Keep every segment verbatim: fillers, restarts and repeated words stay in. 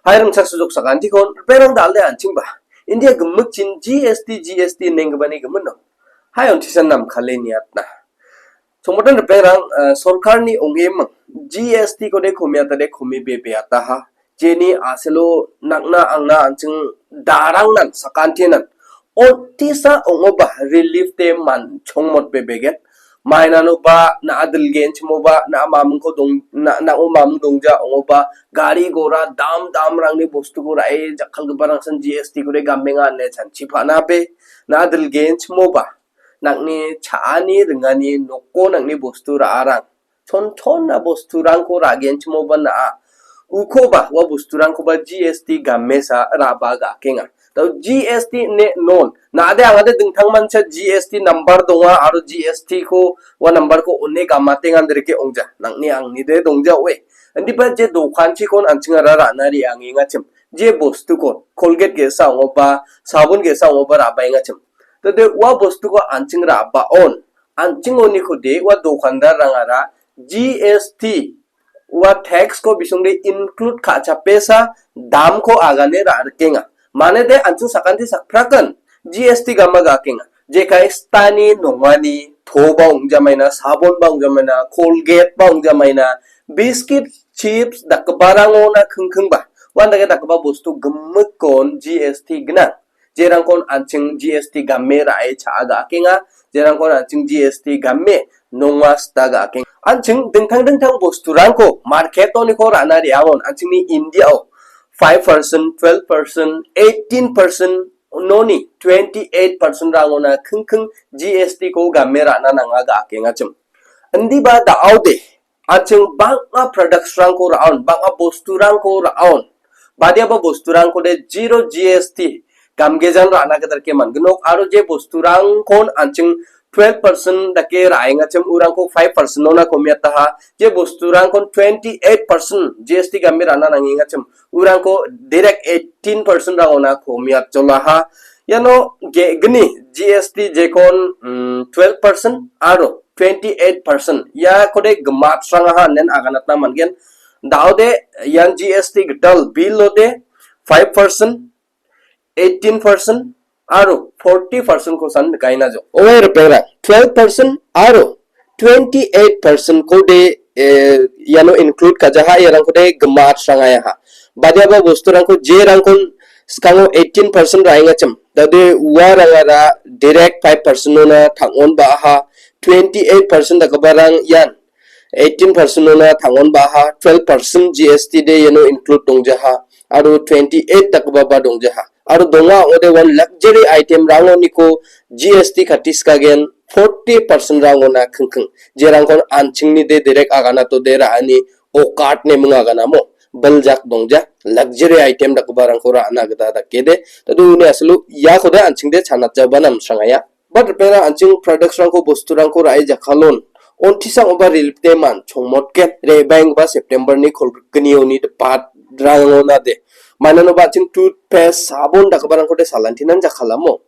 Hai rimchaksochok sakantikon, ripengrang dal·e an·chingba. India gimikchin G S T, G S T inenggipani gimin ong. Hai on·tisan namkale niatna. Chongmatan ripengrang, eh, sorkarni ong·eming G S T-kode komiatade komi bebeataha. Jeni aselo nakna angna an·ching darangnan, sakantinan on·tisa ong·oba relief-de man-, chongmot bebegen. Mainanoba na·a dilgenchimoba na·a mamingko dong-, na-, na·o maming dongja ong·oba gari gora dam damrangni bostuko ra·e jakkalgiparangsan G S T-kode gamenga ine chanchi pa·nabe na·a dilgenchimoba nang·ni cha·ani ringani noko nang·ni bostu ra·arang chonchona bosturangko ra·genchimoba na·a. Ukoba ua bosturangkoba G S T gamesa ra·ba ga·akenga. Dao G S T ine non. Na·ade angade dingtangmancha G S T nambar donga aro G S T-ko ua nambarko one gamatengan dereke ongja. Nang·ni angnide dongja oe. Indiba je dokanchikon an·chingara ra·na re·angengachim. Je bostukon Colgate ge·sa ong·oba, sabon ge·sa ong·oba ra·baengachim. Tode ua bostuko an·ching ra·baon. An·ching onikode ua dokandarangara G S T ua tax-ko bisongde include ka·chapesa damko agane ra·rikenga. Manede an·ching sakanti sakprakan G S T gama ga·akenga. Jekai stani nongani toba ong·jamaina, sabonba ong·jamaina, Colgate-ba ong·jamaina, biscuit, chips dakgiparangona kingkingba. Uandake dakgipa bostu gimikkon G S T gnang. Jerangkon an·ching G S T game ra·e cha·a ga·akenga, jerangkon an·ching G S T game nonga sita ga·akenga. An·ching dingtang dingtang bosturangko market-oniko ra·na re·angon an·chingni India-o five percent, twelve percent, eighteen percent, noni twenty-eight percent-rangona kingking G S T-ko game ra·na nanga ga·akengachim. Indiba da·ode, an·ching bang·a products-rangko ra·on, bang·a bosturangko ra·on. Badiaba bosturangkode zero G S T gamgejan ra·na gita dake man·ginok aro je bosturangkon an·ching twelve percent dake ra·engachim urangko five percent-ona komiataha. Je bosturangkon twenty-eight percent G S T game ra·na nangengachim urangko direct eighteen percent-rangona komiatjolaha. Iano ge·gni G S T jekon, mm, twelve percent aro twenty-eight percent iakode gimatsrangaha inen aganatna man·gen. Da·ode ian G S T gital bill ode five percent, eighteen percent aro forty percent-kosan nikaina jo. Oe ripengrang, twelve percent aro twenty-eight percent-kode, eh, iano include ka·jaha, iarangkode gimatsrangayaha. Badiaba bosturangko jerangkon skango eighteen percent ra·engachim. Dade uarangara direct five percent-ona tang·on ba·aha. Twenty-eight percent dakgiparang ian eighteen percent-ona tang·on ba·aha. Twelve percent G S T de iano include dongjaha. Aro twenty-eight dakgipaba dongjaha. Aro donga ong·ode uan luxury item-rangoniko G S T katiskagen forty percent-rangona kingking. Jerangkon an·chingnide direct aganatode ra·ani okat neming aganamo. Biljak dongja luxury item dakgiparangko ra·na gita dakede. Tado uni asilo iakode an·chingde chanatjaba namsrangaya. But ripengrang an·ching products-rangko bosturangko ra·e jakkalon. Ontisang oba relief-de man chongmotgen. Re·baenggipa September-ni kolgrikgnioni dipatrangonade. Mananoba an·ching toothpaste, sabon dakgiparangkode salantinan jakkalamo.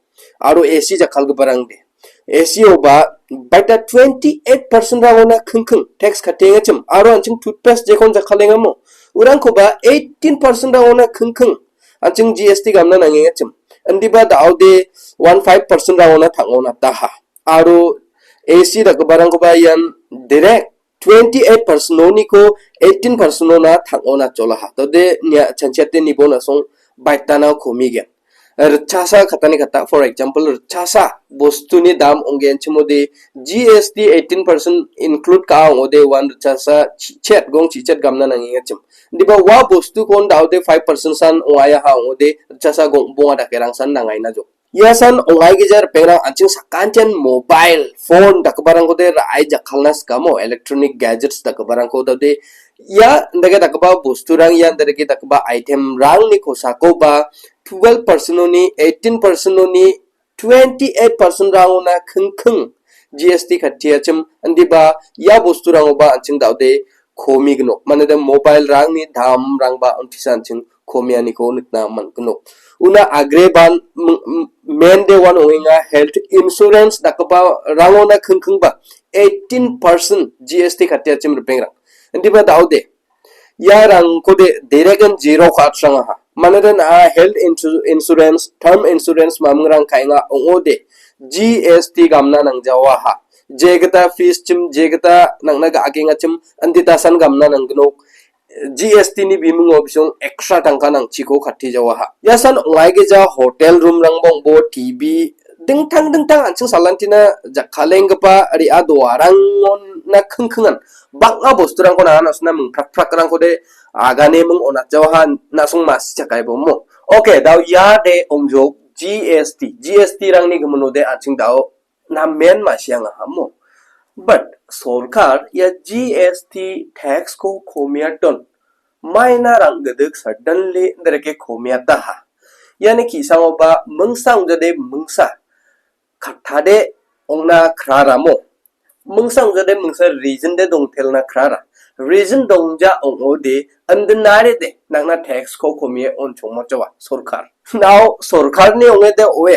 Aro A C jakkalgiparangde. A C-oba baita twenty-eight percent-rangona kingking tax katengachim. Aro an·ching toothpaste jekon jakkalengamo. Urangkoba eighteen percent-rangona kingking an·ching G S T gamna nangengachim. Indiba da·ode one five percent-rangona tang·onataha. Aro A C dakgiparangkoba ian direct twenty-eight percent-oniko eighteen percent-ona tang·onatjolaha. Tode nia chanchiate nibona song baitana komigen. Ritchasa katani kata, for example, ritchasa bostuni dam ong·genchimode G S T eighteen percent include ka·a ong·ode uan ritchasa chi-, chet gong chichet gamna nangengachim. Indiba ua bostukon da·ode five percent san ong·aiaha ong·ode ritchasa gongbonga dakerangsan nangaina jok. Ia san ong·aigija ripengrang an·ching sakantian mobile phone dakgiparangkode ra·e jakkalna sikamo electronic gadgets dakgiparangko dade ia indake dakgipa bosturang ia indake dakgipa item-rangni kosakoba twelve percent-oni, eighteen percent-oni, twenty-eight percent-rangona kingking G S T katiachim indiba ia bosturangoba an·ching da·ode komi gnok. Manede mobile-rangni damrangba on·tisa an·ching komianiko nikna man·gnok. Una agreban m-, m-, mende uan ong·enga health insurance dakgipa rangona kingkingba eighteen percent G S T katiachim ripengrang. Indiba da·ode Iarangkode derek an zero ka·atrangaha. Manaden a health insu-, insurance, term insurance mamingrang ka·enga ong·ode G S T gamna nangjawaha. Jegita fees chim, jegita nangna ga-, agengachim, anditasan gamna nanggnok. G S T ni bimingo bisong ekstra tangka nangchiko kati jawaha. Iasan ong·aigija hotel room rangbongbo, T V, dingtang dingtang an·ching salantina jakkalenggipa re·a doarangon na kingkingan bang·a bosturangko nangana sina mingprakprakrangkode agane ming onatjawaha na·song masi jakaibomo. Oke, dao iade ongjok G S T. G S T rangni giminode an·ching dao namen masiangahamo. But sorkar ia G S T tax ko komiaton. Maina rang·gidik suddenly dereke komiataha. Iani ki·sangoba mingsa ongjade mingsa kattade ong·na kraramo. Mingsa ongjade mingsa reason de dongtelna krara. Reason dongja ong·ode andinarede nangna tax ko komie on·chongmotjawa sorkar. Nao sorkarni ong·ede oe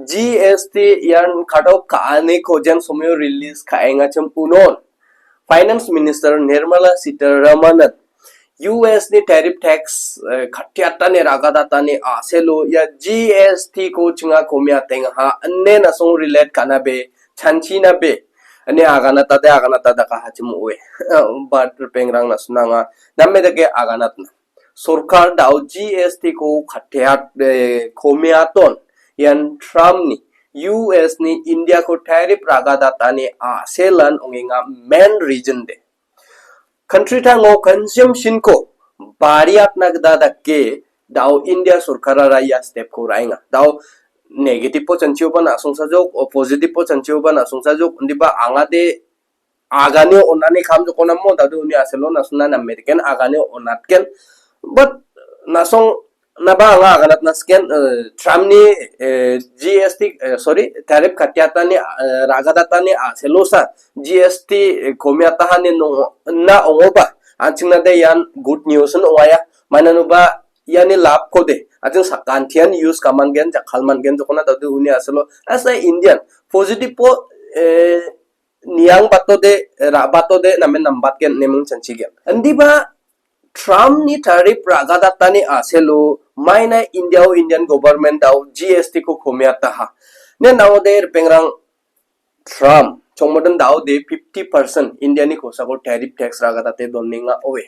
G S T ian cut off ka·aniko jen somoio release ka·engachim unon Finance Minister Nirmala Sitharaman U S ni tariff tax, eh, katiatani ragadatani a·selo ia G S T ko chinga komiatengaha ine na·song relate ka·nabe, chanchinabe, ine aganatade aganatadaka hachim oe. But ripengrang na·sonanga namedake aganatna. Sorkar dao G S T ko kateat, eh, komiaton. Ian Trump ni U S ni India ko tariff ragadatani a·selan ong·enga main reason de. Country tango consumption ko bariatna gita dake dao India sorkarara ia step ko ra·enga. Dao negative po chanchioba na·songsajok, o positive po chanchioba na·songsajok, indiba angade agane onani kam jokonamo dadu uni aselo na·songna American agane onatken. But na·song naba anga aganatna siken, eh, Trump ni, eh, G S T, eh, sorry, tariff katiatani, eh, ragadatani a·selosa G S T, eh, komiatahani nong-, na ong·oba. An·chingna de ian good news in ong·aia. Mainanuba iani lab kode. An·ching sakantian use kaman gen, jakal man gen jokona dadu uni aselo. As a Indian, positive po, eh, niang batode, ra batode, namen nambatgen, nemung chanchigen. Indiba Trump ni tariff ragadatani a·selo, maina India o Indian government dao G S T ko komiataha. Ne nangode ripengrang Trump, chongmoden dao de fifty percent India ni kosako tariff tax ragadate donenga oe.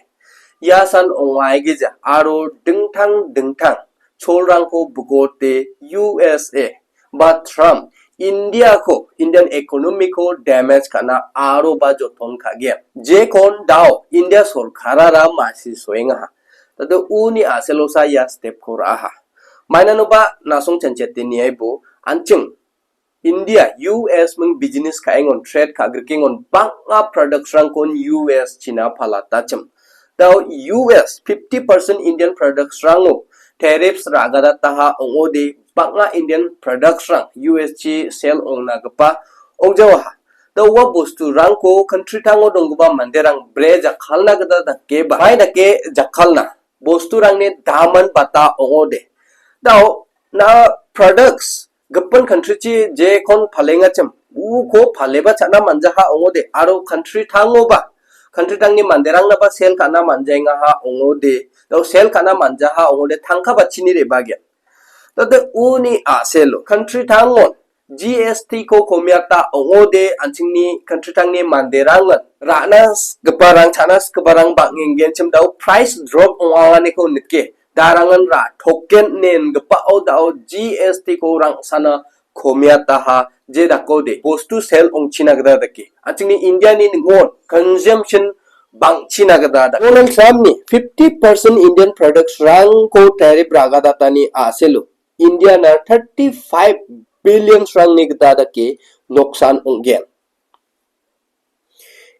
Ia san ong·aigija, aro dingtang dingtang cholrangko bugote U S A ba Trump India ko, Indian economy ko damage ka·na aro ba joton ka·gen. Jekon dao India sorkarara masi soengaha. Tado uni a·selosa ia step ko ra·aha. Mainanoba na·song chanchiate niaibo an·ching India, U S ming business ka·engon, trade ka·grikengon, bang·a products-rangkon U S china palatachim. Dao U S fifty percent Indian products-rango tariffs ragadataha ong·ode, bang·a Indian products-rang U S chi sell ong·nagipa ong·jawaha. Dao ua bosturangko country tango donggipa manderang bre jakkalna gita dakeba, mai dake jakkalna, bosturangni daman bata ong·ode. Dao na products gipin country-chi jekon palengachim, uko paleba cha·na manjaha ong·ode, aro country tangoba, country tangni manderangnaba sell ka·na manjaengaha ong·ode, dao sell ka·na manjaha ong·ode, tangka bachini re·bagen. Tade uni a·selo, country tangon G S T ko komiata ong·ode, an·chingni country tangni manderangan ra·na s-, giparang, cha·na s-, giparang bang·enggenchim dao price drop ong·anganiko nike. Darangan ra·token ine ingipao dao G S T ko rangsana komiataha je dakode bostu sell ong·china gita dake. An·chingni India ni ning·o consumption bang·china gita dake. Donald Trump ni fifty percent Indian products rangko tariff ragadatani a·selo India na thirty-five billions rangni gita dake noksan ong·gen.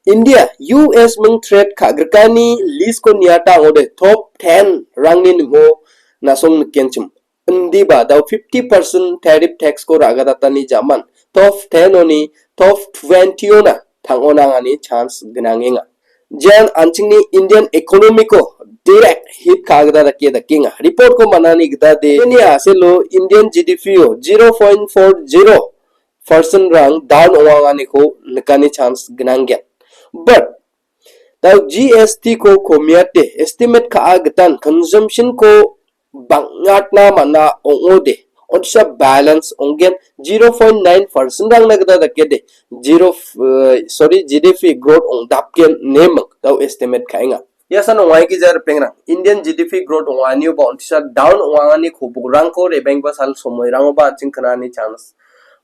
India, U S ming trade ka·grikani list-ko niata ong·ode top ten rangni ning·o nasong nikenchim. Indiba dao fifty percent tariff tax-ko ra·gadatani jaman top ten-oni top twenty-ona tang·onangani chance gnangenga. Jean an·chingni Indian economy-ko direct hit ka·agita dake dakenga. Report-ko manani gita de, uni a·selo Indian G D P-o zero point four zero percent-rang down ong·anganiko nikani chance gnanggen. But Dao G S T ko komiate estimate ka·a gitan consumption ko bang·atna man·a ong·ode. Ontisa balance ong·gen zero point nine percent rangna gita dakede. Zero, eh, sorry, G D P growth ong·dapgen neming dao estimate ka·enga. Iasan ong·aigija ripengrang. Indian G D P growth ong·anio ba ontisa down ong·ani kobokrangko rebengba sal somoirangoba an·ching knani chance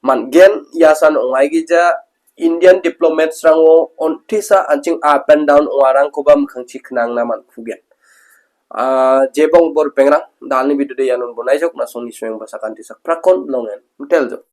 man·gen. Iasan ong·aigija Indian diplomats rango ontisa an·ching up and down ong·arangkoba mikkangchi knangna man·kugen. Ah, jebong bor pengrang, dalni bidude ianon bonaijok nasongni sueng basa kanti sak prakon longen. Miteljo.